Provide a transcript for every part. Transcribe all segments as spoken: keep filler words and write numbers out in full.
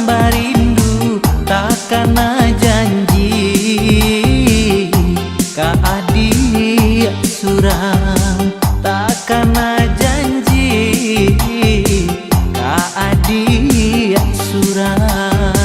Barindu takana janji ka adiak surang, takana janji ka adiak surang.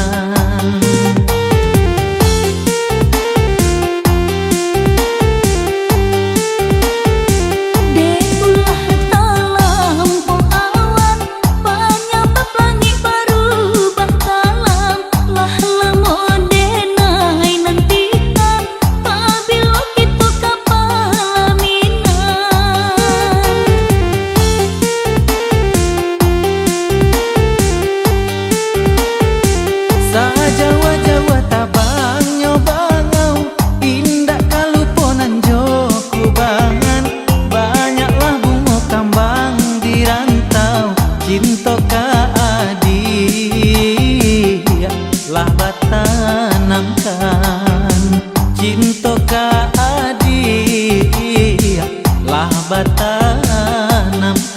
Dek ulah talampau awan, panyabab langik barubah kalam, lah lamo denai nantikan, pabilo kito ka palaminan. Sajauah-jauah tabangnyo bangau, indak ka lupo nan jo kubangan. Banyaklah bungo kambang di rantau, cinto ka adiak lah batanamkan. Cinto ka adiak lah batanamkan.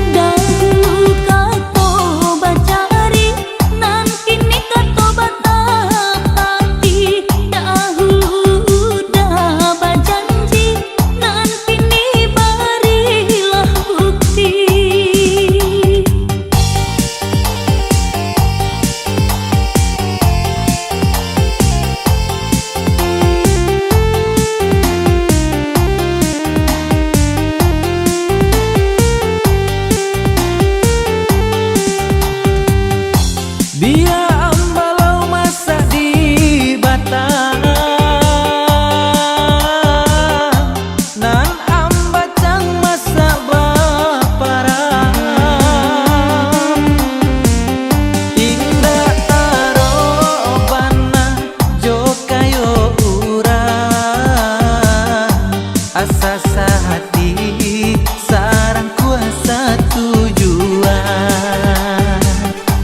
Dahulu kato bacari, nan kini kato batapati. Dahulu udah bajanji, nan kini barilah bukti. Bia ambalau masak di batang, nan ambacang masak baparang. Indak tarok bana jo kayo urang, asa sahati sarang kuasa tujuan.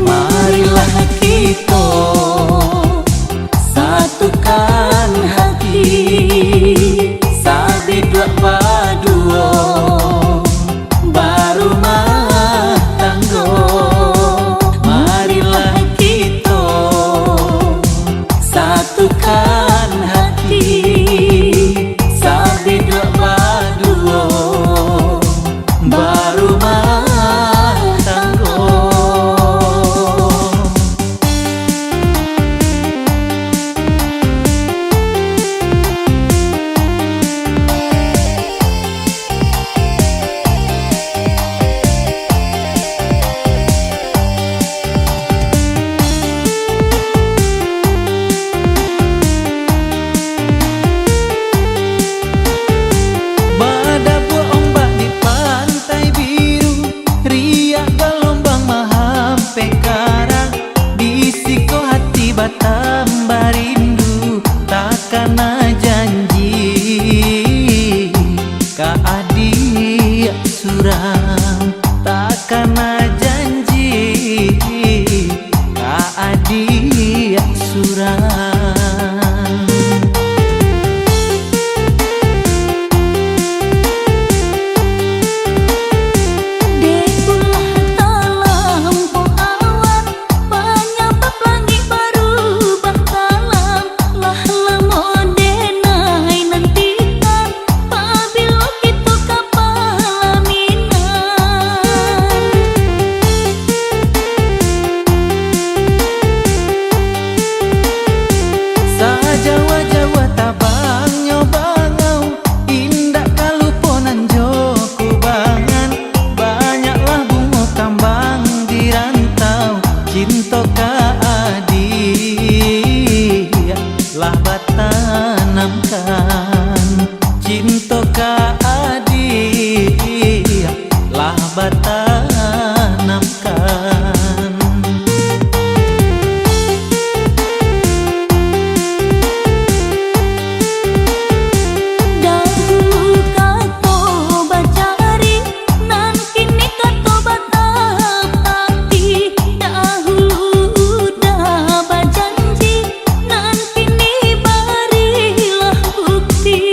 Marilah kito satukan hati, sabiduak baduo barumah tanggo. Marilah kito satukan hati, sabiduak baduo barumah tanggo. Badabuak ombak di Pantai Biru, riak galombang mahampek karang, di siko hati batambah rindu, takana janji ka adiak surang, takana janji ka adiak surang. Dek ulah talampau awan, panyabab langik barubah kalam, lah lamo denai nantikan, pabilo kito ka palaminan. Sajauah-jauah tabangnyo bangau, indak ka lupo nan jo kubangan. Banyaklah bungo kambang di rantau, cinto ka adiak lah batanamkan. Cinto ka adiak lah batanamkan. Dahulu kato bacari, nan kini kato batapati. Dahulu udah bajanji, nan kini barilah bukti.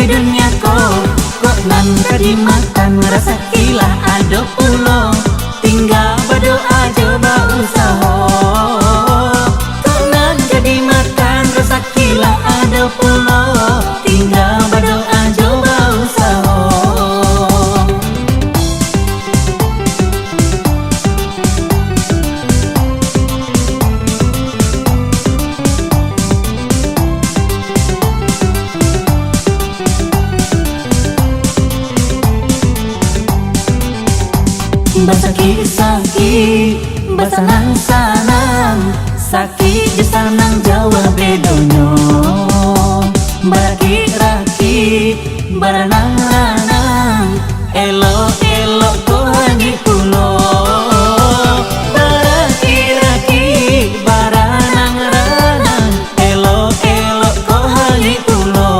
dunia ko, kok nan ka dimakan, rasaki lah ado pulo, tingga badoa jo bausaho. Kok nan ka dimakan, rasaki lah ado pulo, tingga badoa jo bausaho. Basakik-sakik, basanang-sanang, sakik jo sanang jauah bedonyo. Barakik-rakik, baranang-ranang, elok-elok ko hangik pulo. Barakik-rakik, baranang-ranang, elok-elok ko hangik pulo.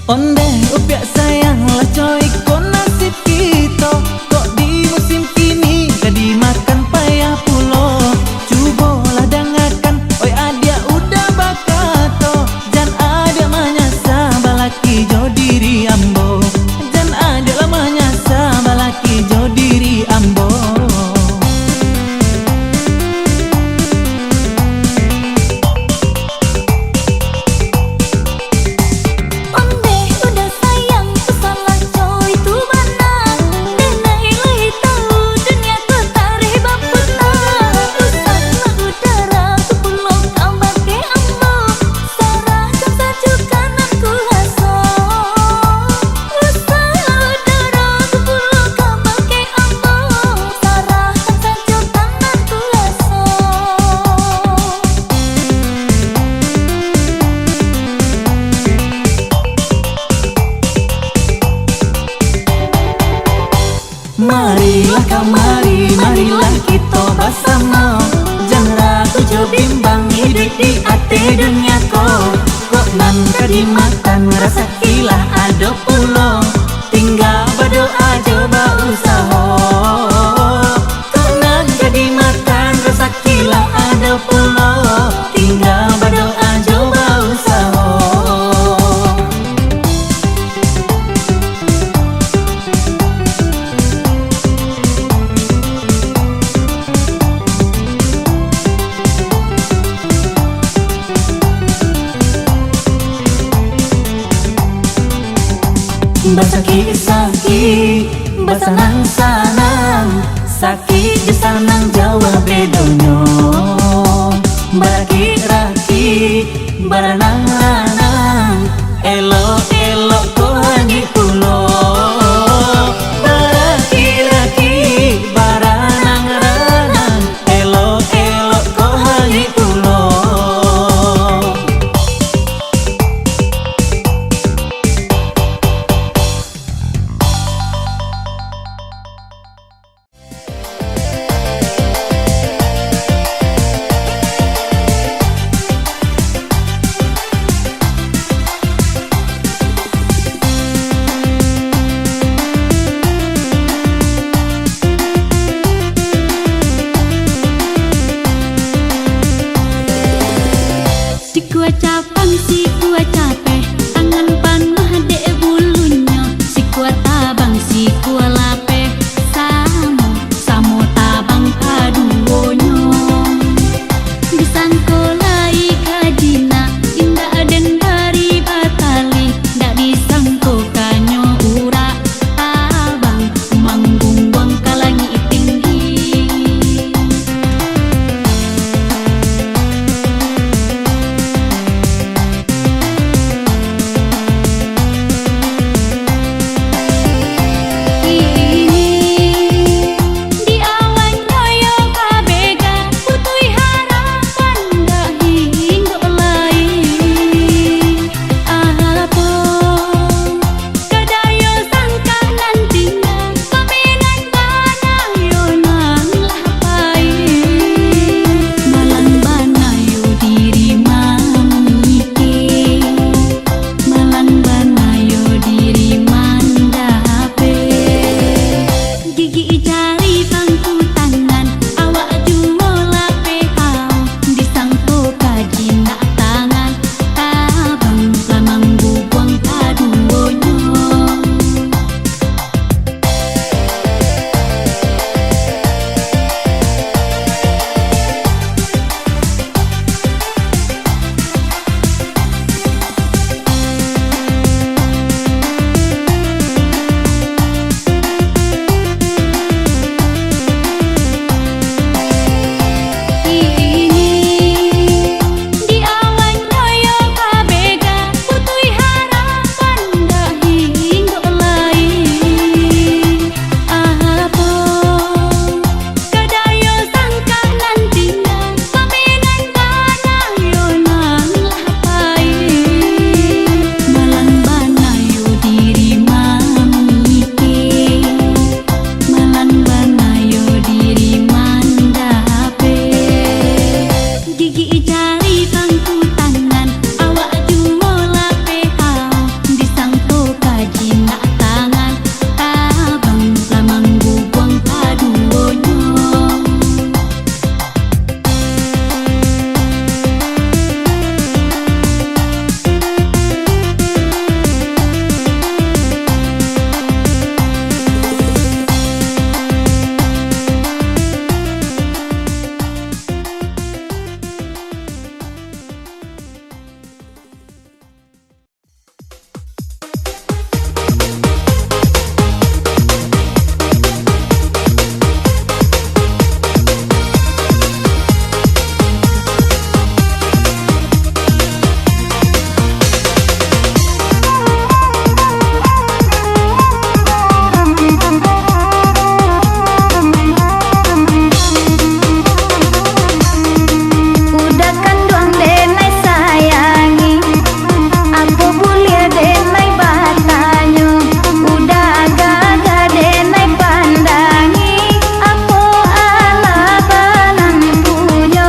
Ondeh upiak sayang lah, coy, ko nasib kito. Kok di musim kini ka dimakan payah pulo. Cubolah dangakan, oi adiak udah bakato. Jan adiak manyasa balaki jo diri ambo. Jan adiak lah manyasa balaki jo diri ambo. Ondeh udah sayang tu salah, coy, tu bana. Dek lai-lai tahu dunia ko tareh baputa. Usahlah udara tu pulo ka bakeh ambo. Sarahkan sajo ka nan kuaso. Usahlah udara tu pulo ka bakeh ambo. Sarahkan sajo ka nan kuaso. Marilah kamari, marilah kito basamo. Jan ragu jo bimbang iduik di ateh dunia ko. Kok nan ka dimakan, rasaki lah ado pulo. Tingga badoa jo bausaho. Kok nan ka dimakan, rasaki lah ado pulo. Tingga badoa jo bausaho. Basakik-sakik, basanang-sanang, sakik jo sanang jauah bedonyo. Barakik-rakik, baranang-ranang, elok-elok ko hangik pulo. Barakik-rakik, baranang-ranang, elok-elok ko hangik pulo. Sikua capang, sikua capeh, tangan panuah dek bulunyo. Sikua tabang, sikua lapeh, samo, samo tabang kaduonyo. Disangko lai ka jinak, indak den dari batali, dak disangko kanyo urak tabang, manggumbang ka langik tinggi. Di awan nyo yo babega, putuih harapan dak hinggo Jari tangku tangan, awak juo lapeh hao, disangko ka jinak tangan, tabang lah manggubuang kaduonyo. Uda kanduang denai sayangi, apo buliah denai batanyo? Uda gagah denai pandangi, apo alah banan punyo?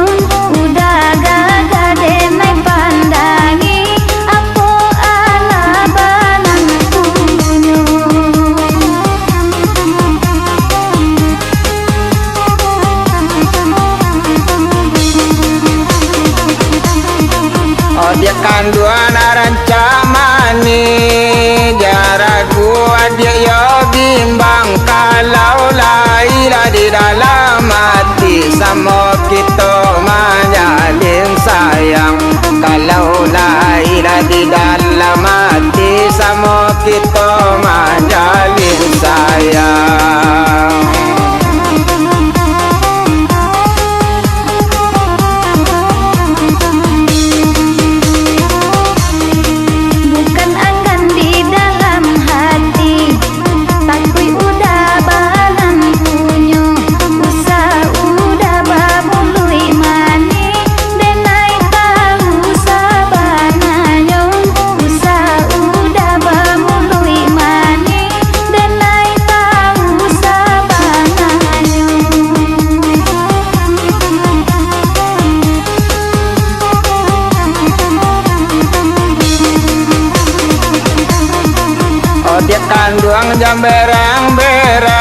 Uda gagah denai pandangi, apo alah banan punyo? Odiak kanduang nan rancak manih, jan ragu adiak yo bimbang. Kalau lai lah di dalam ati, samo kito manjalin sayang. Kalau lai lah di dalam ati, samo kito manjalin sayang. Bukan anggan di dalam hati, takuik uda banan punyo, usah uda bamuluik manih, denai tahu sabananyo, usah uda bamuluik manih, denai tahu sabananyo. Odiak kanduang jan berang-berang,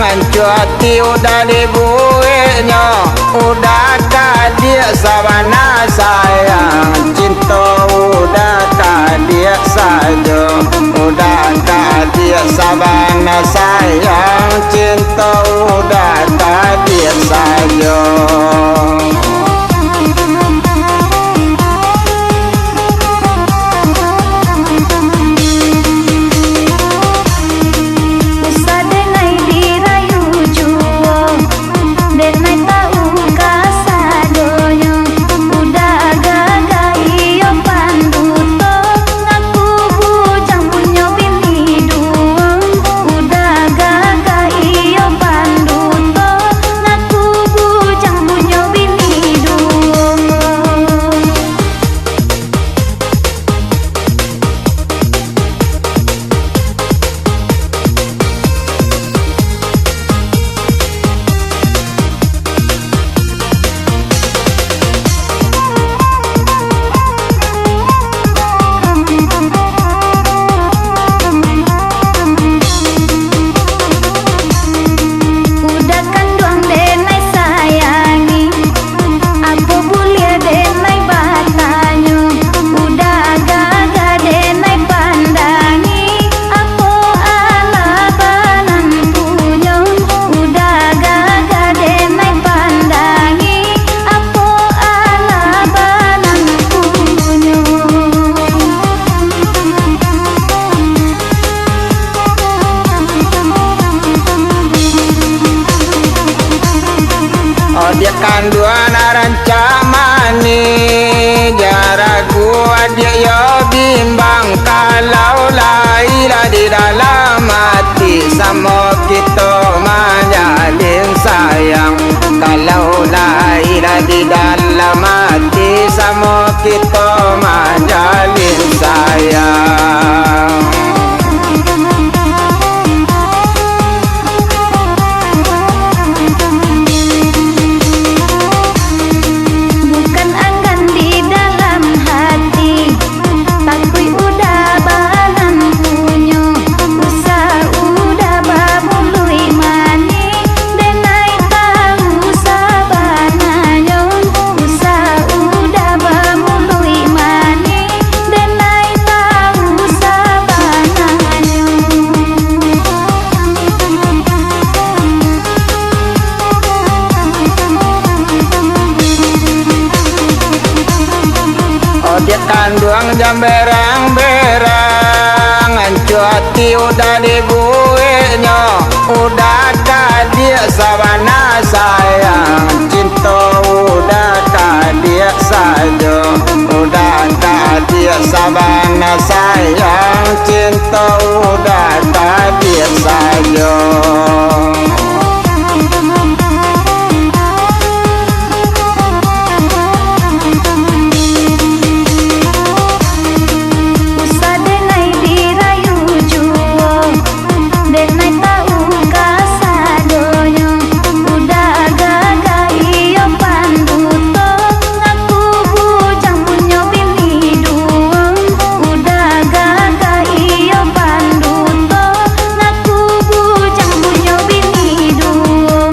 ancuah ati uda dibueknyo. Uda ka adiak sabana sayang, cinto uda ka adiak sajo. Uda ka adiak sabana sayang, cinto uda ka adiak sajo. Usah denai dirayu juo, denai tahu kasadonyo. Uda gagah iyo panduto, ngaku bujang punyo bini duo. Uda gagah iyo panduto, ngaku bujang punyo bini duo. Uda kanduang denai sayangi, apo buliah denai batanyo? Uda gagah denai pandangi, apo alah banan punyo? Uda gagah denai pandangi, apo alah banan punyo? Odiak kanduang nan rancak manih, jan ragu adiak yo bimbang. Kalau lai lah di dalam ati, samo kito manjalin sayang. Kalau lai lah di dalam ati, samo kito manjalin sayang. Bukan Dek kanduang jan berang-berang, ancu ati udah dibueknyo, udah kadiak sabana sayang, cinto udah kadiak sajo, udah kadiak sabana sayang, cinto udah kadiak sajo. Usah denai dirayu juo, denai tahu kasadonyo. Udah gagah iyo panduto, ngaku bujang punyo bini duo. Udah gagah iyo panduto, ngaku bujang punyo bini duo.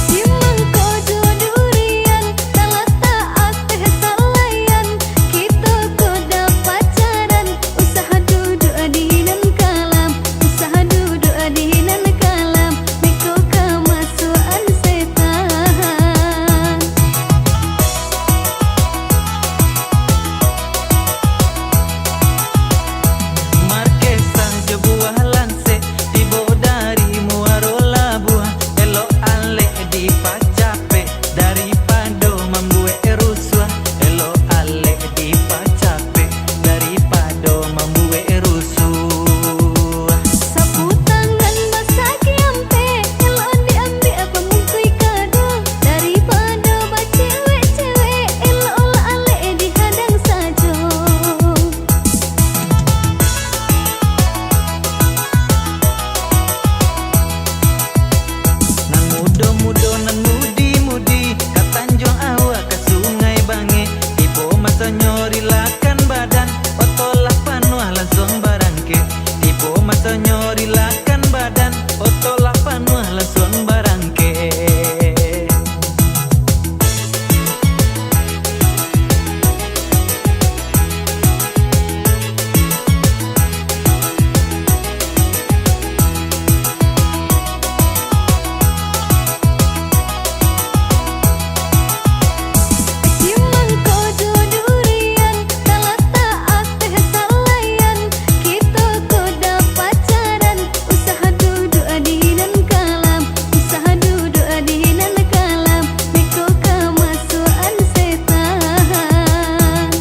Simangko jo durian, talatak ateh salayan, kito ko dah pacaran. Usah duduak di nan kalam, usah duduak di nan kalam, beko kamasuakan setan. Markesah jo buah lansek, tibo dari muaro labuah, elok alek dipacapek. Daripado mambuek rusuah, elok alek dipacapek, daripado mambuek rusuah. Sapu tangan basaki ampek, elok diambiak pamungkui kado, daripado bacewek-cewek, elok lah alek dihadang sajo. Nan mudo-mudo, nan mudi-mudi, ka Tanjuang Aua, ka Sungai Bangeh, tibo masonyo rilakan badan, oto lah panuah lansuang barangkek, tibo masonyo rilakan badan, oto lah panuah lansuang barangkek. Simangko jo durian, talatak ateh salayan, kito ko dah pacaran. Usah duduak di nan kalam, usah duduak di nan kalam, beko kamasuakan setan.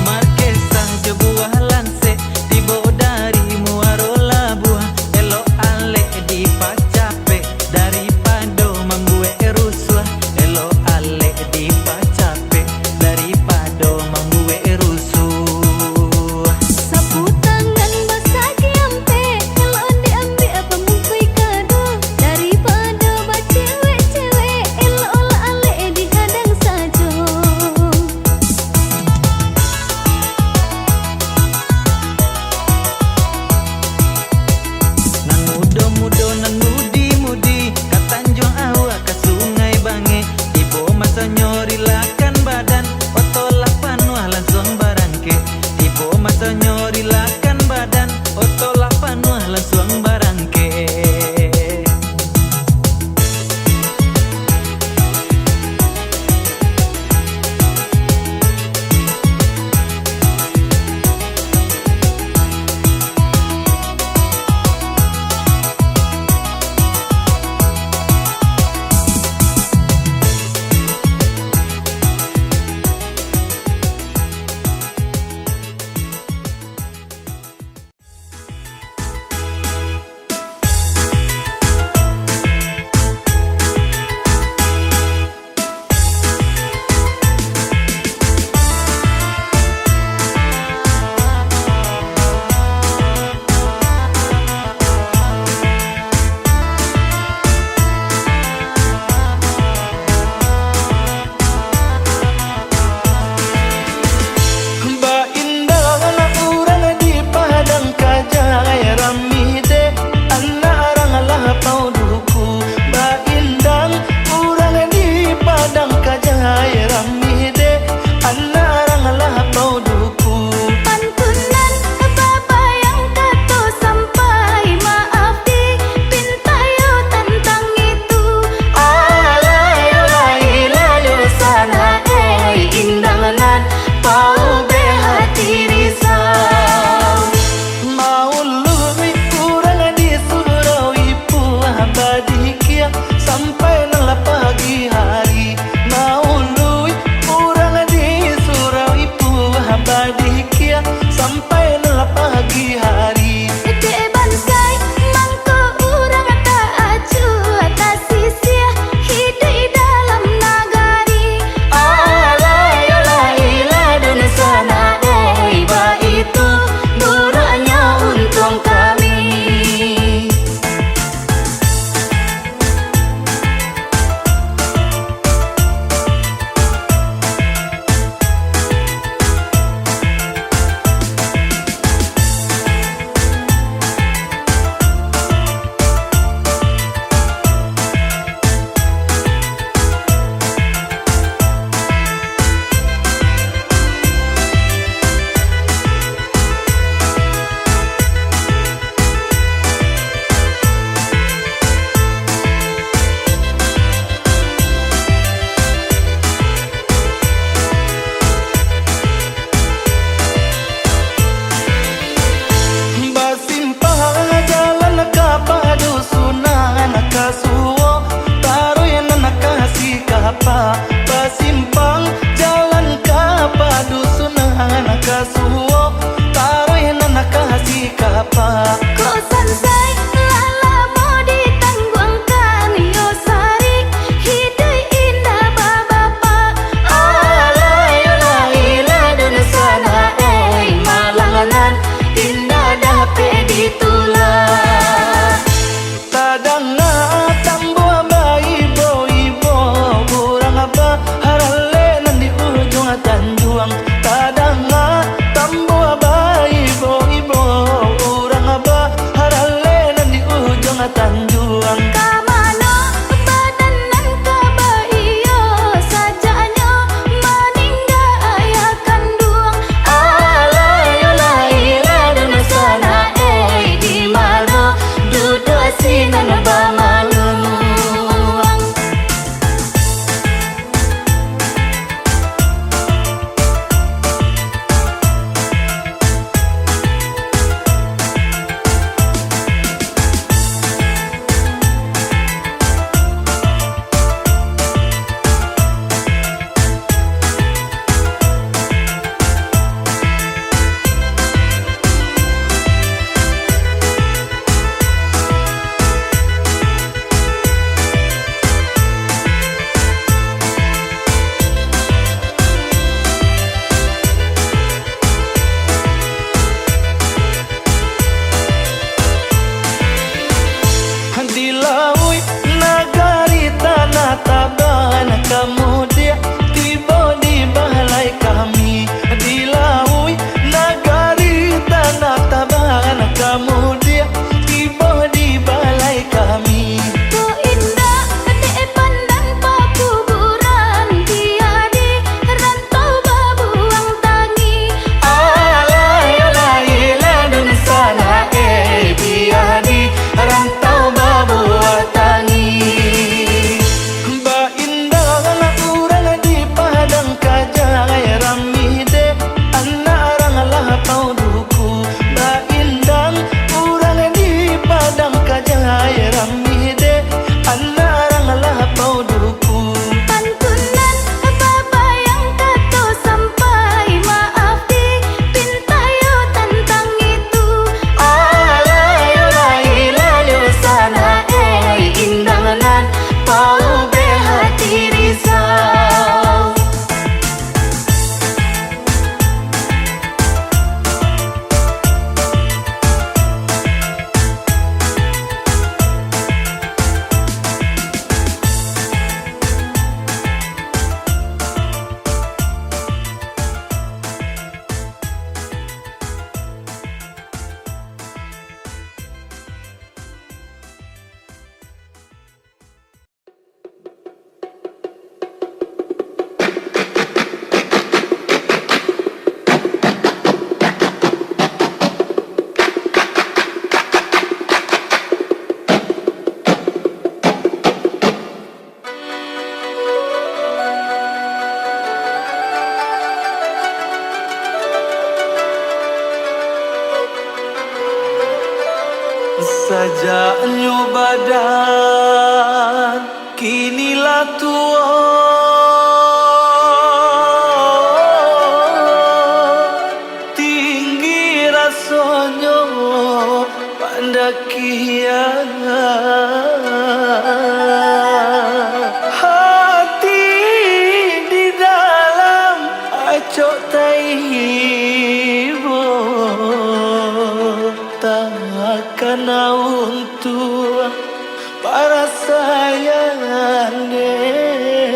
Markesah jo buah lansek, tibo dari muaro labuah, elok alek dipacapek, daripado mambuek rusuah, elok alek dipacapek, daripado mambuek rusuah. Sapu tangan basaki ampek, elok diambiak pamungkui kado, daripado bacewek-cewek, elok lah alek dihadang sajo. Nan mudo-mudo, nan mudi-mudi, ka Tanjuang Aua, ka Sungai Bangeh, tibo masonyo rilakan badan, oto lah panuah lansuang barangkek, tibo masonyo rilakan badan, oto lah panuah lansuang barangkek. Pak. Kok sansai lah lamo ditangguangkan, yo sarik hiduik indak babapak. Alah, yo lah ilah dunsanak, eh, malang nan indak dapek ditulak. Tadanga tambuah baibo-ibo, urang baharalek nan di ujuang tanjuang. Tadanga tambuah baibo-ibo, urang baharalek nan di ujuang tanjuang. Ka mano badan nan ka baiyo, sajaknyo maningga ayah kanduang. Alah, yo lah ilah dunsanak, eh, di mano duduak sinan bamaluang. Di lauik nagari Tanah Taban, kamudiak tibo di balai kami. Di lauik nagari Tanah Taban, kamudiak tibo di balai kami. Kok indak dek pandang pakuburan, biak di rantau babuang tangi. Alah, yo lah ilah dunsanak, eh, biak di rantau babuang tangi. Baindang urang di Padang Kajai, rami dek anak urang Lapau Duku. Baindang urang di Padang Kajai, rami dek anak urang Lapau Duku. Pantunan babayang kato sampai, maaf dipinta yo tantang itu. Alah, yo lah ilah dunsanak, eh, indang nan paubek hati risau. Sajaknyo badan kini lah tuo, tinggi rasonyo pandakian. Hati di dalam acok taibo, takana untuang parasaian dek.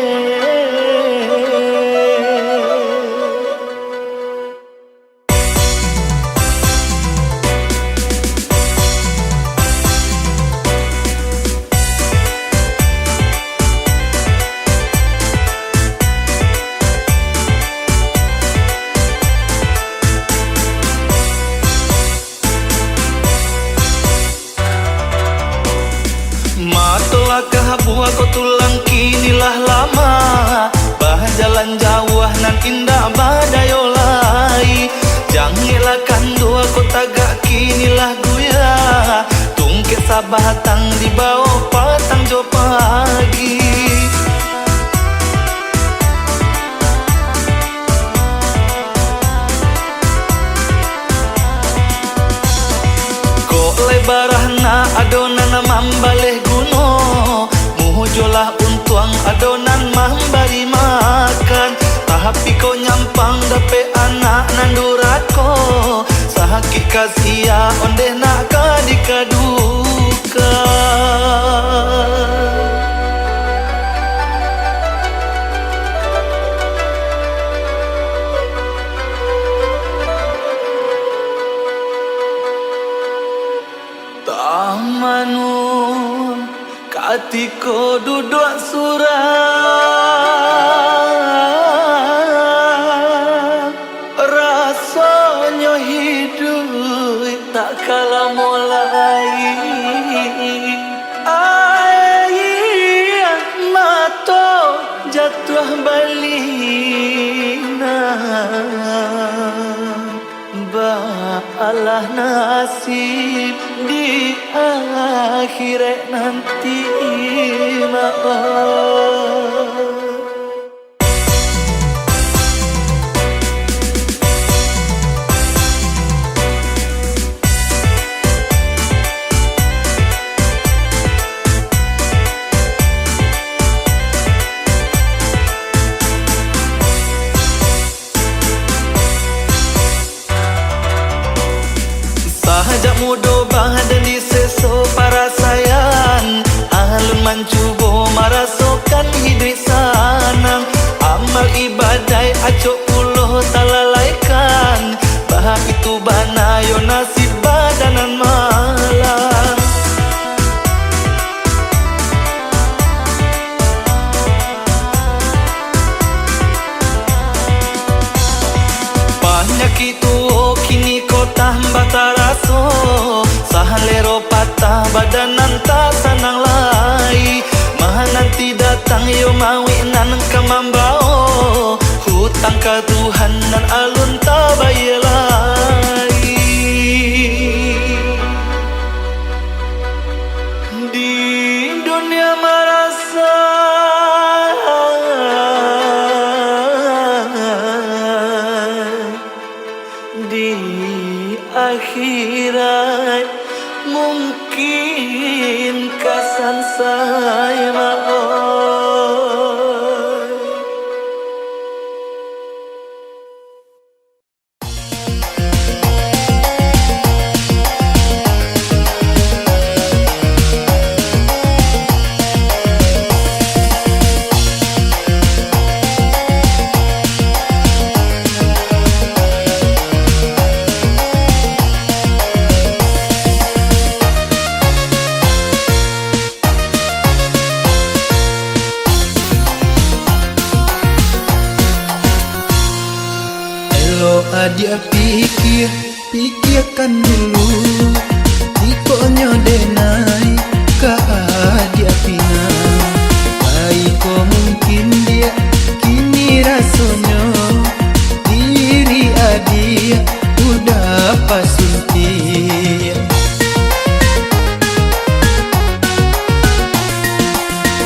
Mato lakah buah ko tulang kini lah lamah, bajalan jauah nan indak badayo lai. Jangeklah kandua ko tagak kini lah guyah, tungkek sabatang dibao patang jo pagi. Ko nyampang dapek anak nan durako, sakik kasiah ondeh nak ka dikadukan. Tamanu katiko duduak surang, rasonyo hiduik tak ka lamo lai. Aia mato jatuah balinang. Baalah nasib di akhirat nanti, mah. Sajak mudo badan diseso parasaian, alun mancubo marasokan hiduik sanang. Amal ibadaik acok pulo talalaikan, baitu bana yo nasib badan nan malang. Panyakik tuo kini ko tambah taraso, salero patah, badan nan tak sanang lai. Mananti datang yo mauik nan ka mambao, hutang ka Tuhan nan alun tabayia lai. Di dunia marasa, di akhirat mungkin ka sansai, mah, oi. Elok adiak pikia, pikiakan dulu. Ikohnyo denai ka adiak pinang. Baiko mungkin diak, kini rasonyo diri adiak udah pasuntiak.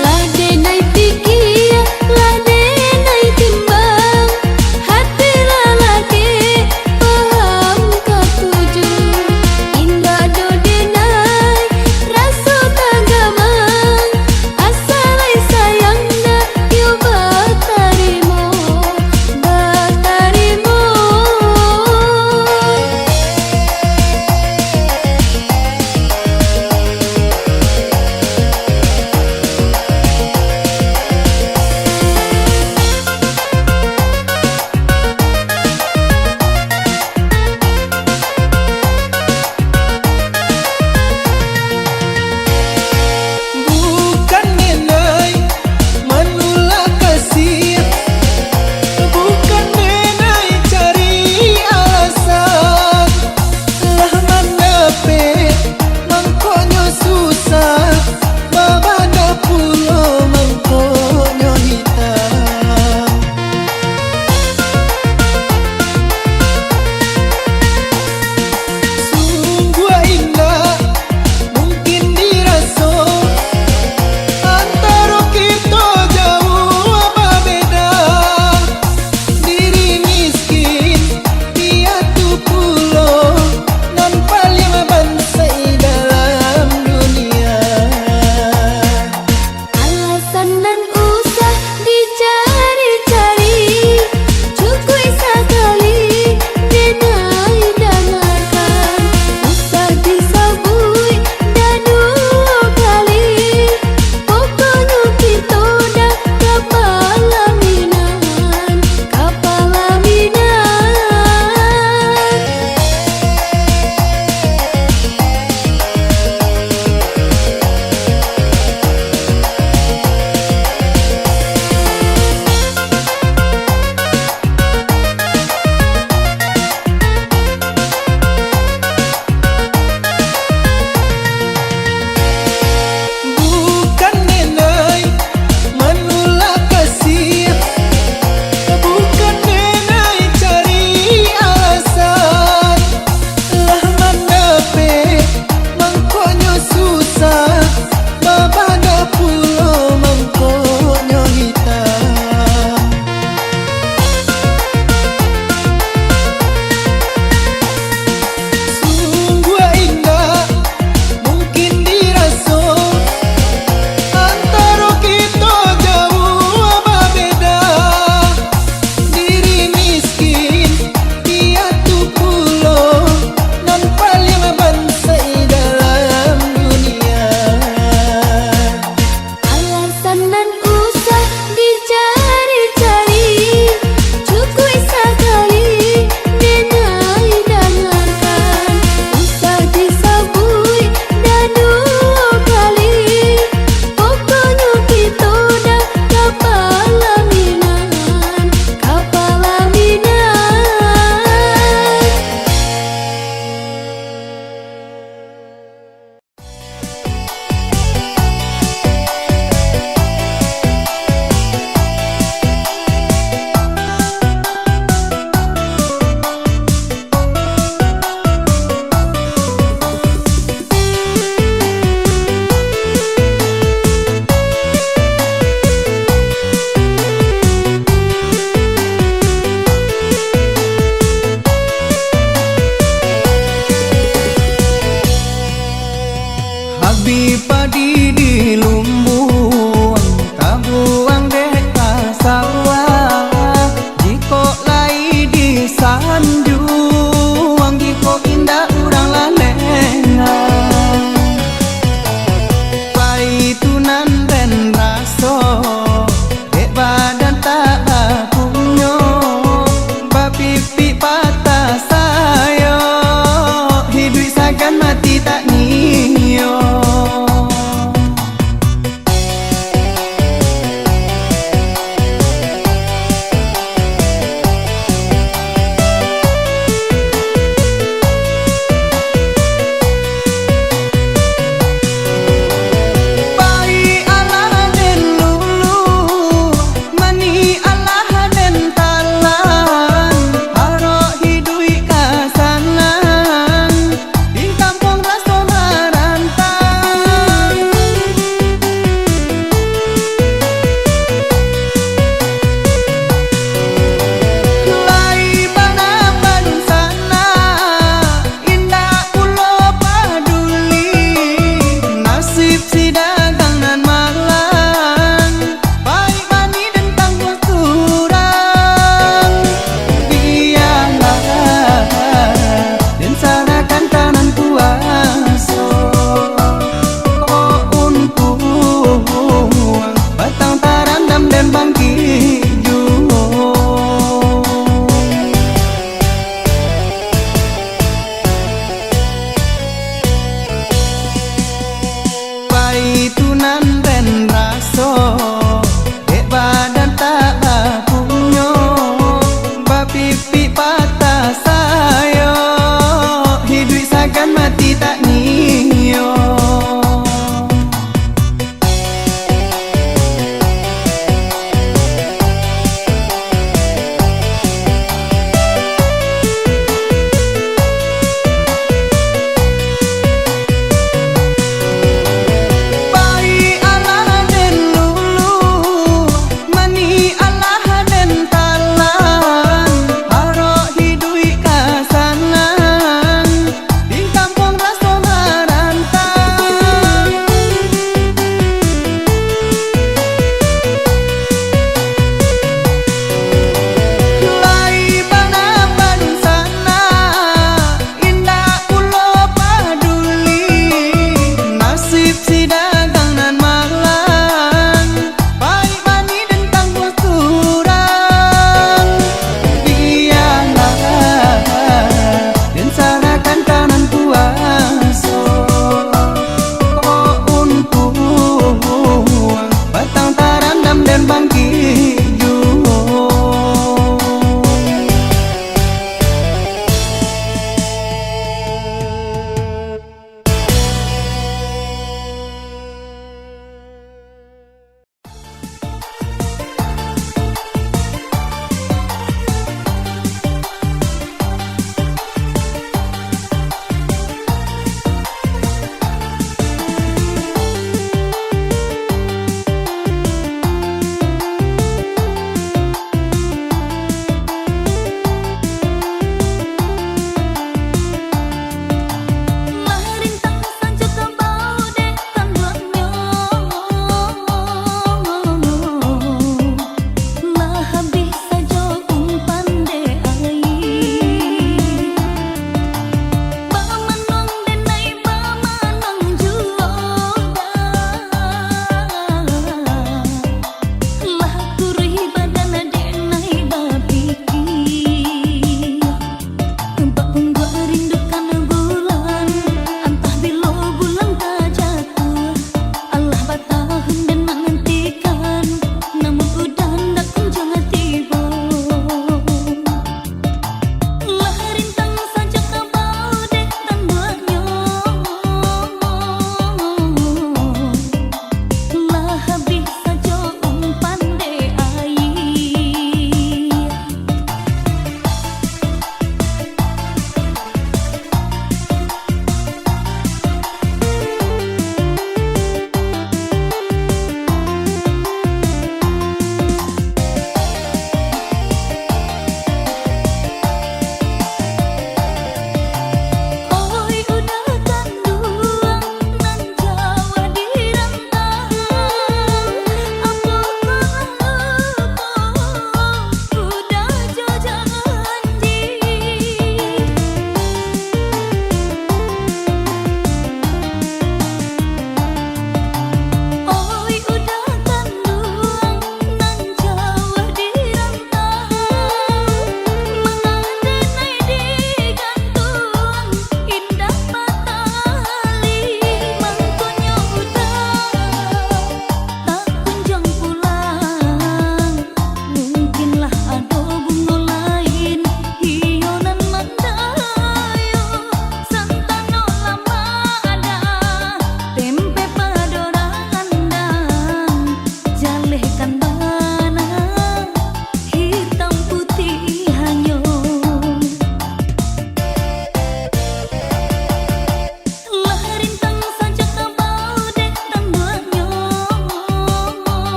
Lah denai pikia, lah denai timbang, hati lalaki paham katuju. Indak do denai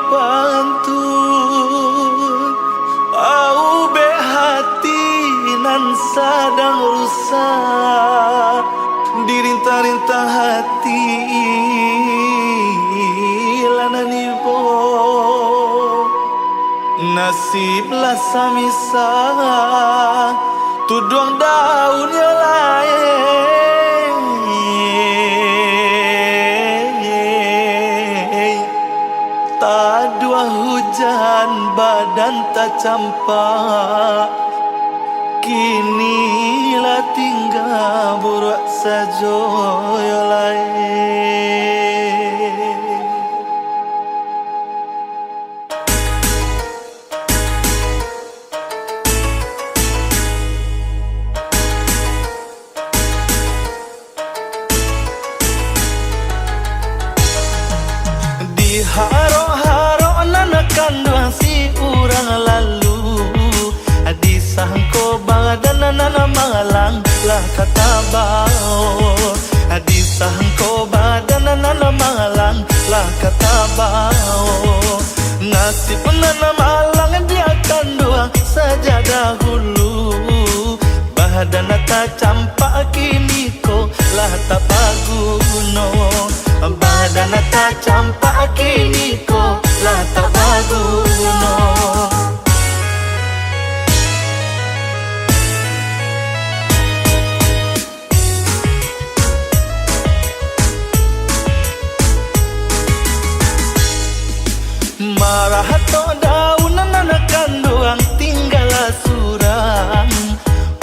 Pantun, aubek hati nan sadang rusak, dirintah-rintah hati lah nan ibo. Nasib lah samisah, tuduang daun yo lai. Taduah hujan badan tacampak, kini lah tingga buruak sajo yo lai. Diharok-harok nan kanduang si urang lalu, disangko badan nan malang lah ka tabao, disangko badan nan malang lah ka tabao. Nasib nan malang dia kanduang sajak dahulu, badan tacampak kini ko lah tak baguno. Badan tacampak kini ko lah tak baguno. Marah tok daun nan kanduang tinggalah surang.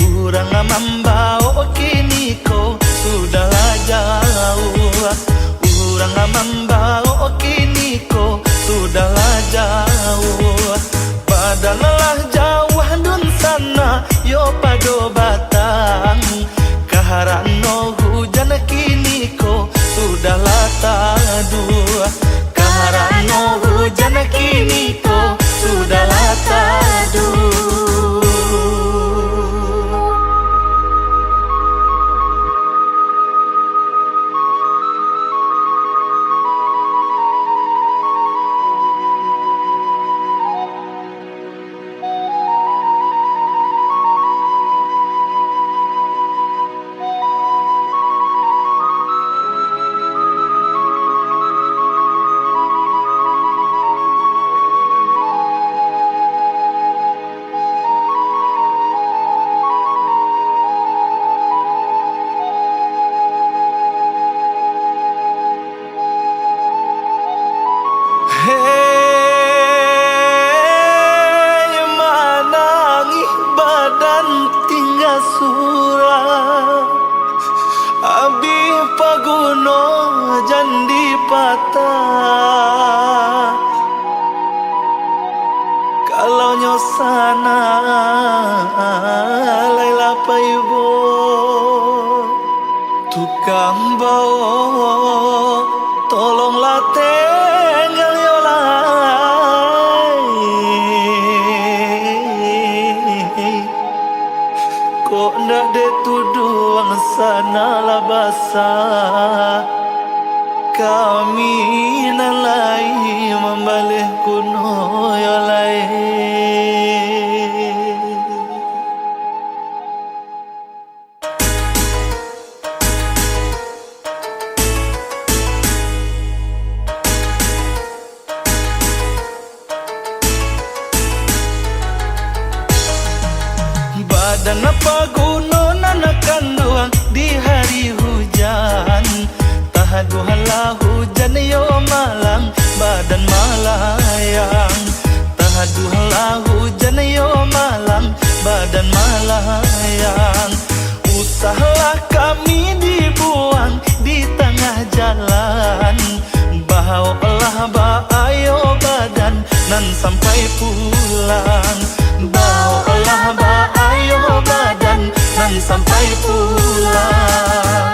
Urang mambaok kini ko sudahlah jauah. Urang mambaok kini ko sudahlah jauah. Badan lah jauah dunsanak yo pado batang. Karano hujan kini ko sudahlah taduah. Karano hujan kini ko sudahlah taduah. Hei, manangih badan tingga surang, abih paguno jan dipatah. Kalau nyo sanak lai lah paibo, tukang baok, tolonglah tenggal yo lai. Kok ndak dek tuduang sanak lah basah, kami nan lai mambaleh kuno yo lai. Badan paguno nan kanduang di hari hujan. Tahaduahlah hujan yo malang, badan malayang. Tahaduahlah hujan yo malang, badan malayang. Usahlah kami dibuang di tangah jalan. Baoklah baayo badan nan sampai pulang. Baoklah baayo badan nan sampai pulang.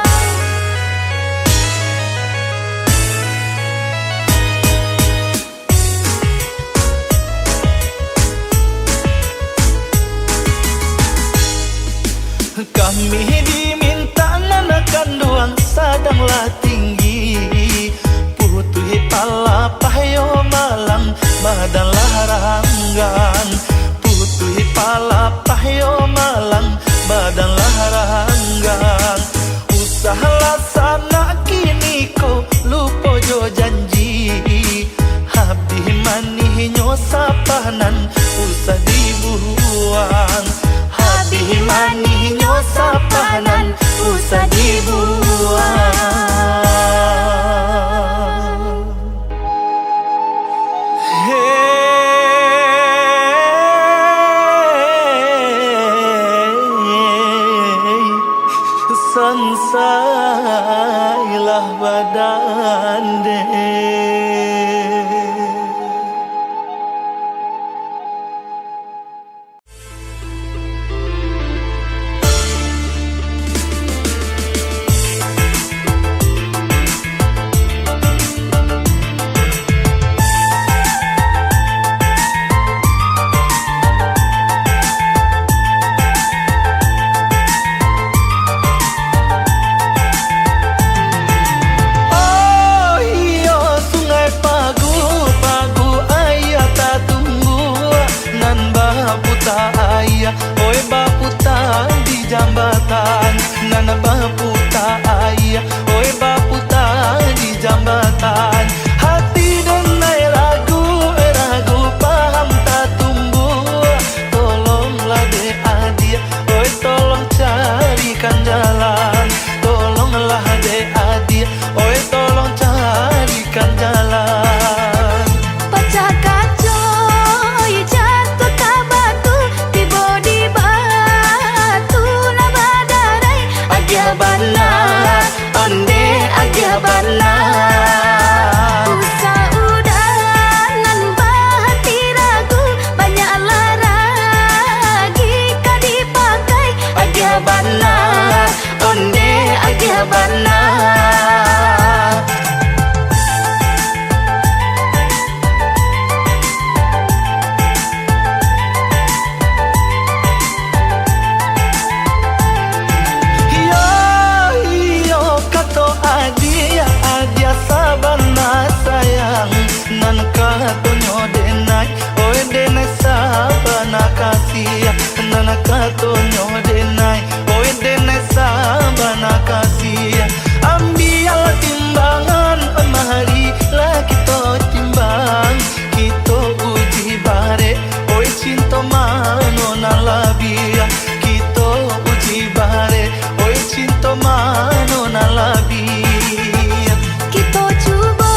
Kami dimintak nan kanduang sadanglah tinggi. Putuih palapah yo malang, Badan lah ranggang, putuih palapah yo malang, badan lah ranggang. Usah lah sanak kini ko, lupo jo janji. Habih manihnyo sapanan, usah dibuang. Habih manihnyo sapanan, usah dibuang. Hei, sansailah badan deh. Oh iyo, Sungai Pagu, Pagu aia tatumbuak, nan baputa aia, oi, baputa di jambatan, nan baputa aia, oi, baputa di jambatan. Hati denai ragu, ragu paham tatumbuak, tolonglah dek adiak, oi, tolong carikan jalan, tolonglah dek adiak, oi, tolong carikan jalan. Pacah kaco, jatuah ka batu, tibo di batu nan badarai. Agiah bana, ondeh agiah bana. Usah udah nan bahati ragu, banyaklah ragi ka dipakai. Agiah bana, ondeh agiah bana. Iyo, iyo, kato adiak, adiak sabana sayang. Nan katonyo denai, oi, denai sabana kasiah. Nan katonyo denai, oi, denai sabana kasiah. Ambiaklah timbangan, oi, marilah kito timbang. Kito uji barek, oi, cinto mano nan labiah. Kito uji barek, oi, cinto mano nan labiah. Kito cubo,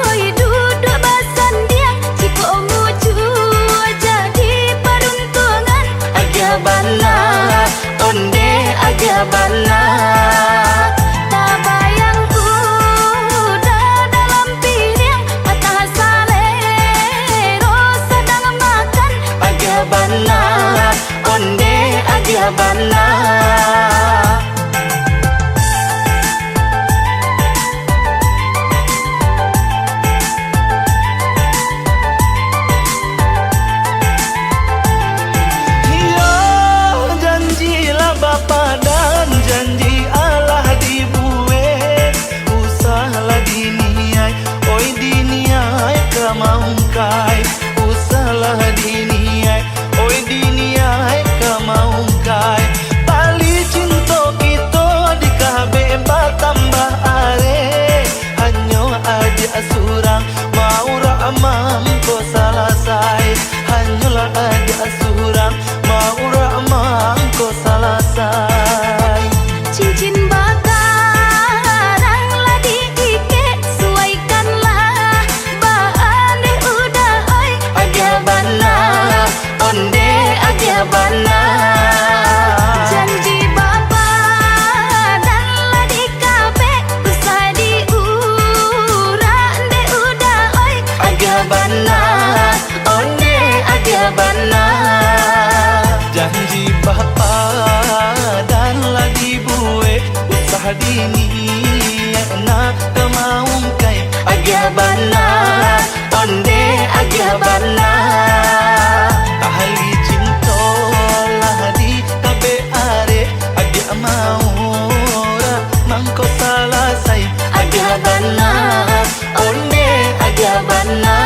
oi, duduak basandiang, jikok mujua jadi paruntuangan. Agiah bana, ondeh agiah bana. Tabayang udah dalam piriang, atah salero sadang makan. Agiah bana, ondeh agiah bana. Iyo, janji lah bapadan, janji alah dibuek. Usahlah diniaik, oi, diniaik ka maungkai. Usahlah diniaik, oi, diniaik ka maungkai. Tali cinto kito di kabek batambah arek. Hanyo adiak surang maurak mangko salasai. Hanyolah adiak surang maurak mangko salasai. Cincin bakarang lah diikek, suaikanlah baandeh udah, oi. Agiah bana, ondeh agiah bana. Janji bapadan lah dikabek, usah diurak ndeh udah, oi. Agiah bana, ondeh agiah bana. Janji bapadan lah dibuek, usah diniaik nak ka maungkai. Agiah bana, ondeh agiah bana. Tali cinto lah di kabek arek, adiak maurak mangko salasai. Agiah bana, ondeh agiah bana.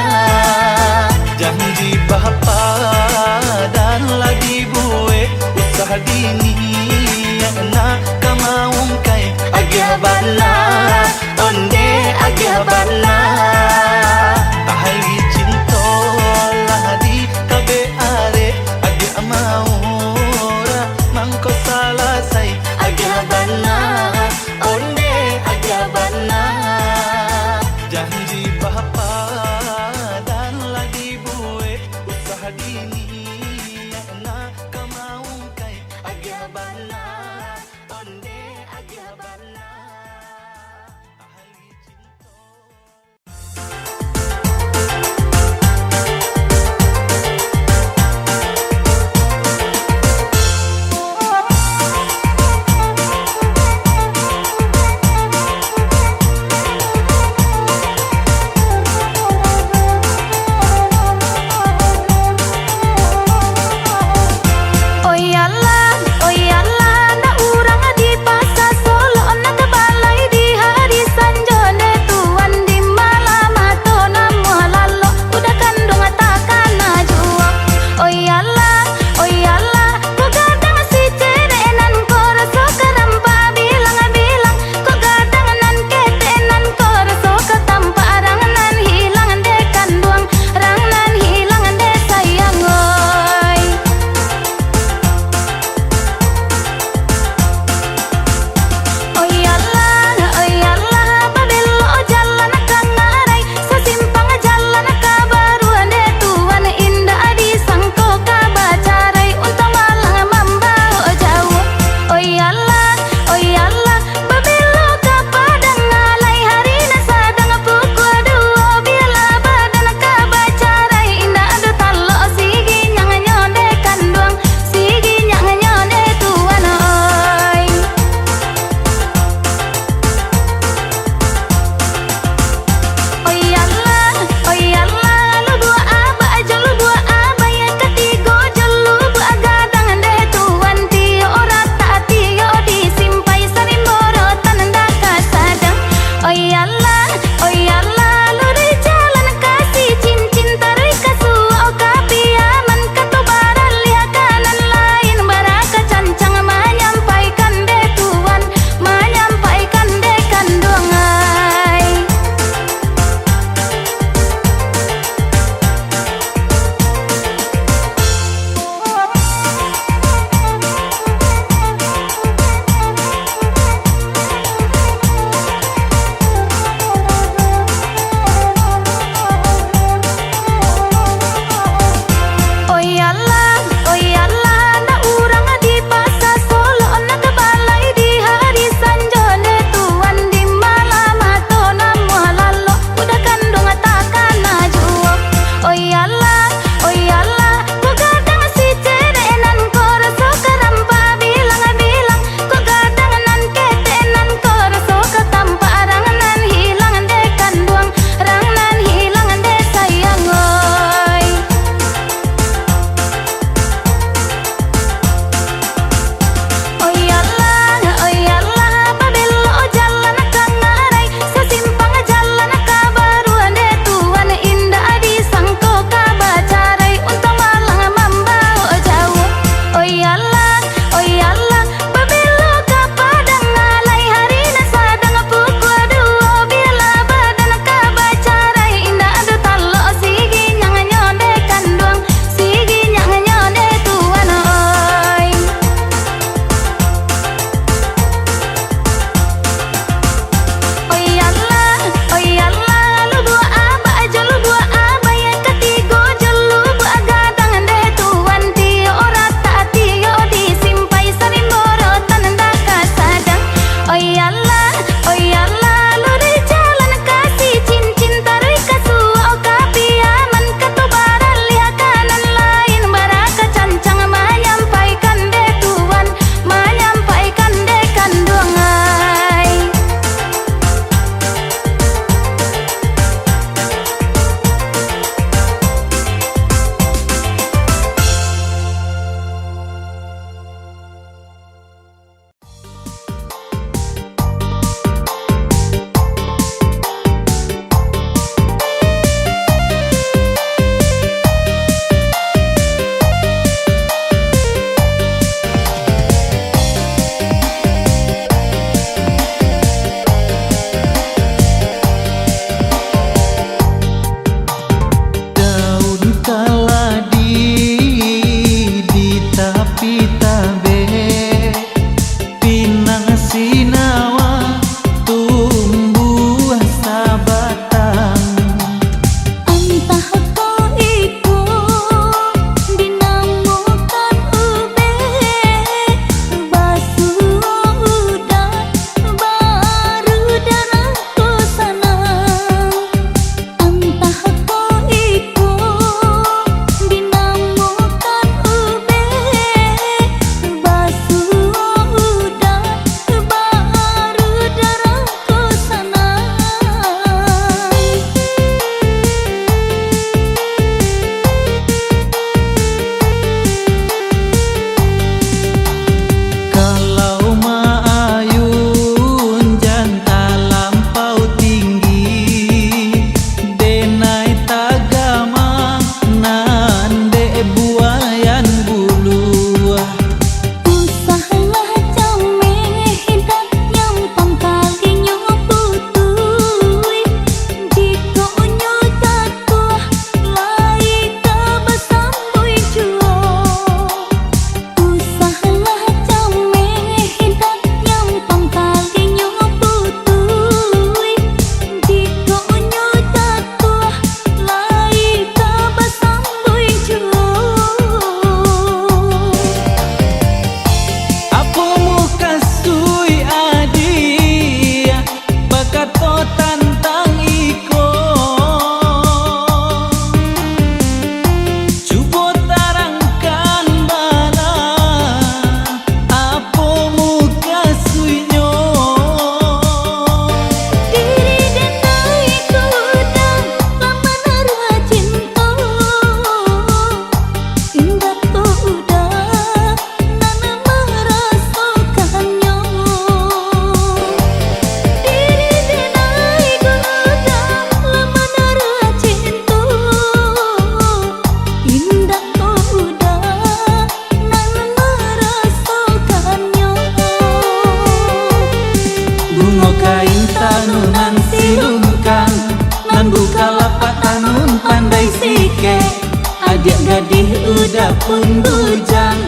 pun bujang,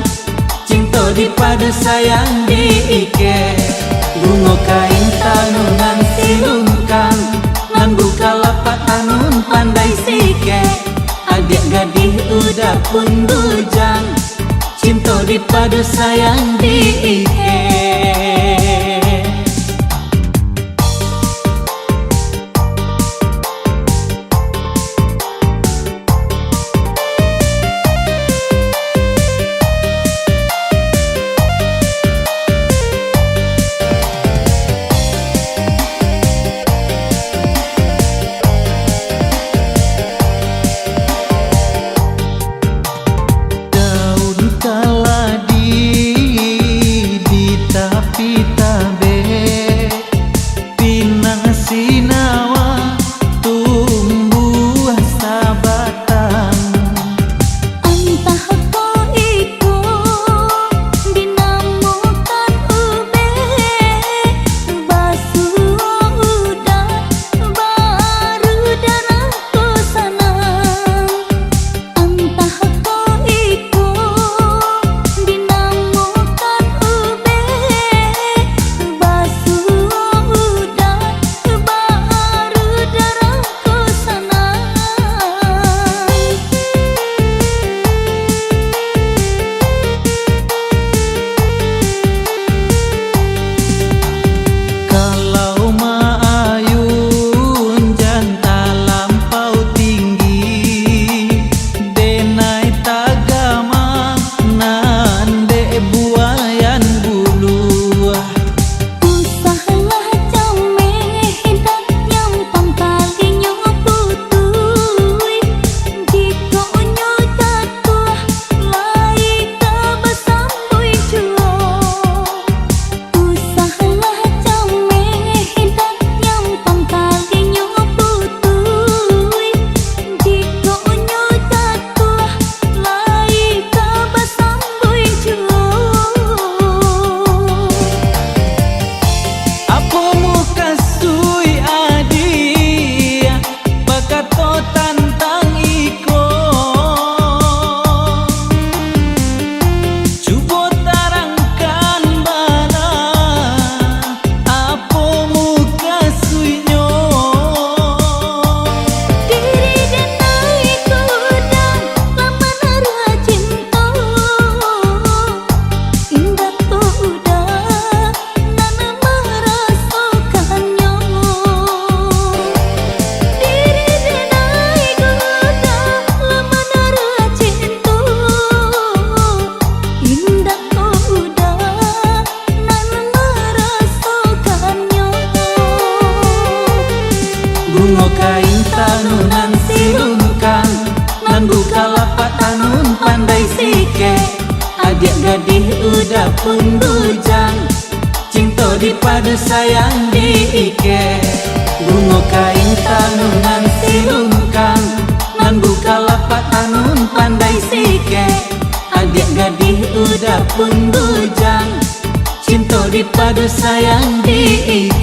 cinto dipadu sayang diikek. Bungo kain tanunan silungkang, nan bukalapak tanun pandai sikek. Adiak gadih uda pun bujang, cinto dipadu sayang diikek. Daun kaladi di tapi tabek, pinang sinawa tumbuah sabatang. Antah ko iko dinamokan ubek, basuo uda baru darah ko sanang. Antah ko iko dinamokan ubek, basuo uda baru darah ko sanang. Kalau maayun jan talampau tinggi, denai tagamang nan dek buayan buluah. Usahlah cameh dak nyampang talinyo putuih, jikok nyo jatuah lai ka basambuih juo. Usahlah cameh dak nyampang talinyo putuih, jikok nyo jatuah lai ka basambuih juo. Apo mukasuik adiak bakato tantang iko? Cubo tarangkan bana, apo mukasuiknyo? Diri denai kuda lah manaruah cinto, indak ko uda nan marasokannyo. Diri denai kuda lah manaruah cinto, indak ko uda nan marasokannyo. Bungo kain tanunan silungkang, nan bukalapak tanun pandai sikek. Adiak gadih uda pun bujang, cinto dipadu sayang diikek. Bungo kain tanunan silungkang, nan bukalapak tanun pandai sikek. Adiak gadih uda pun bujang, cinto dipadu sayang diikek.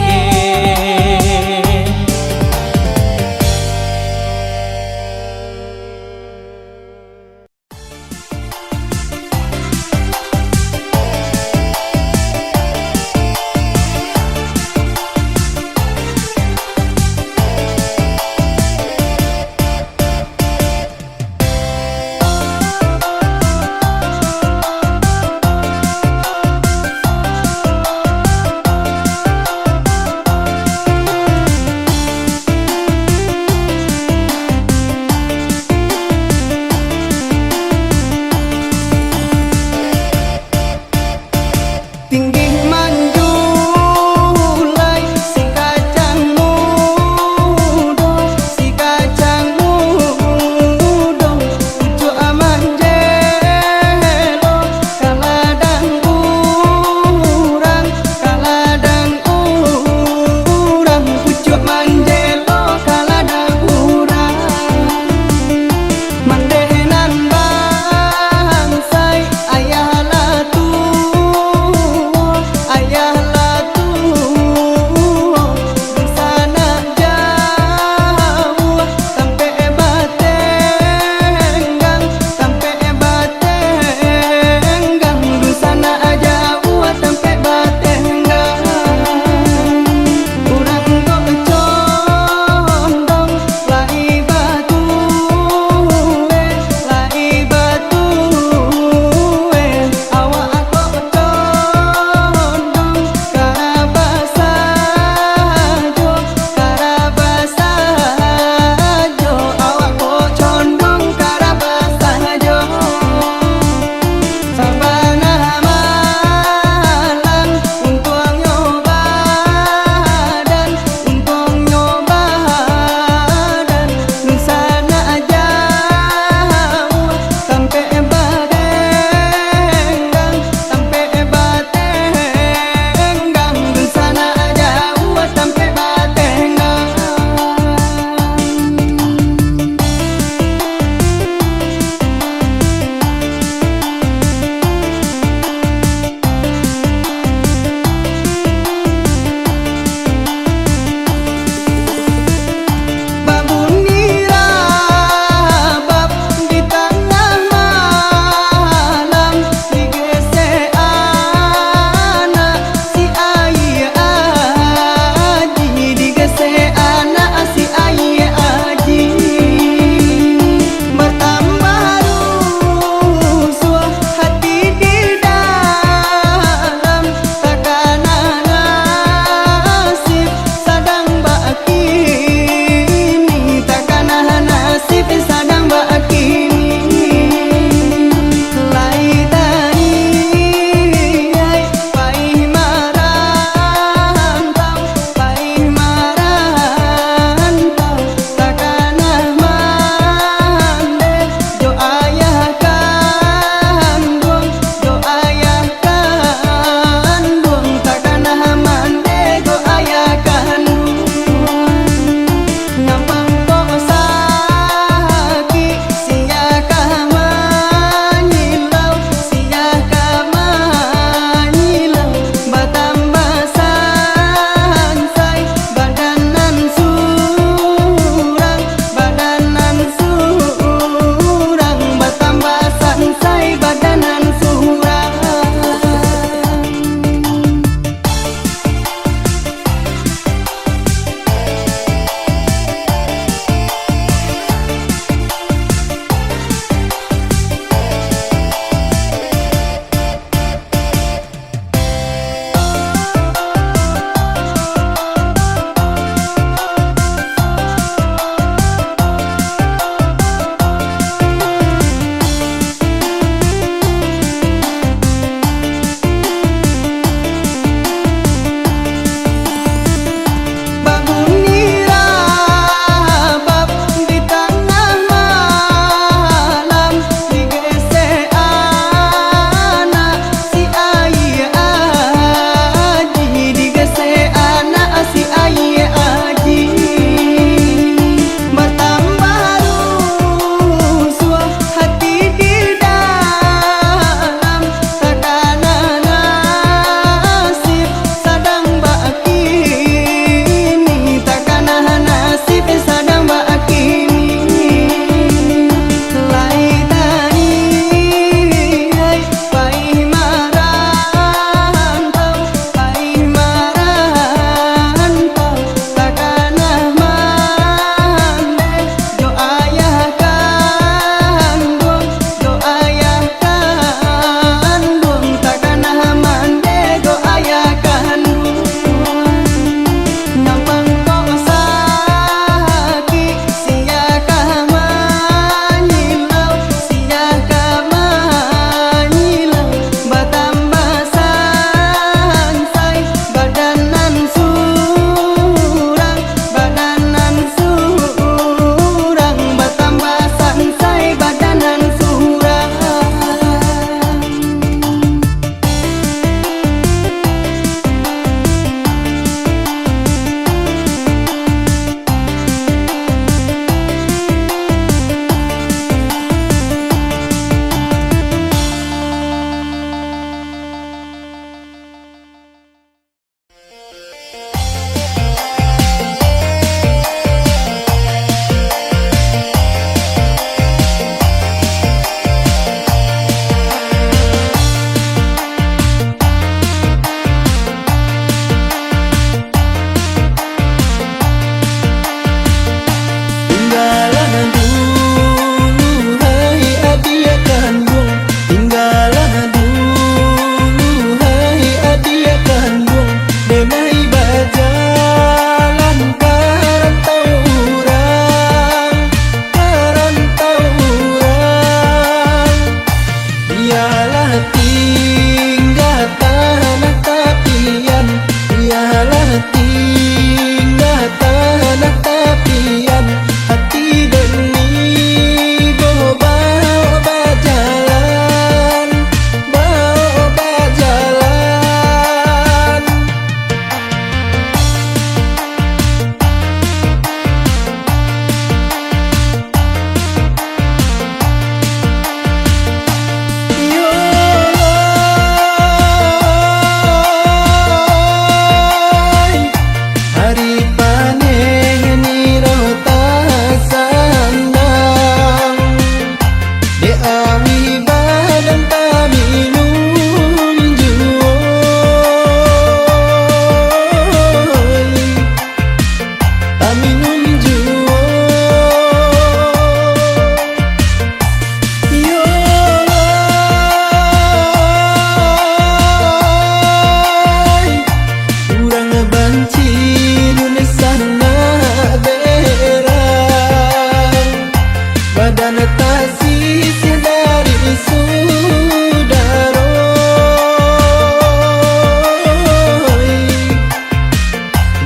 Kasih dari sudaro,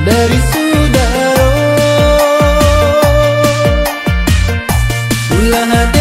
dari sudaro. Ulah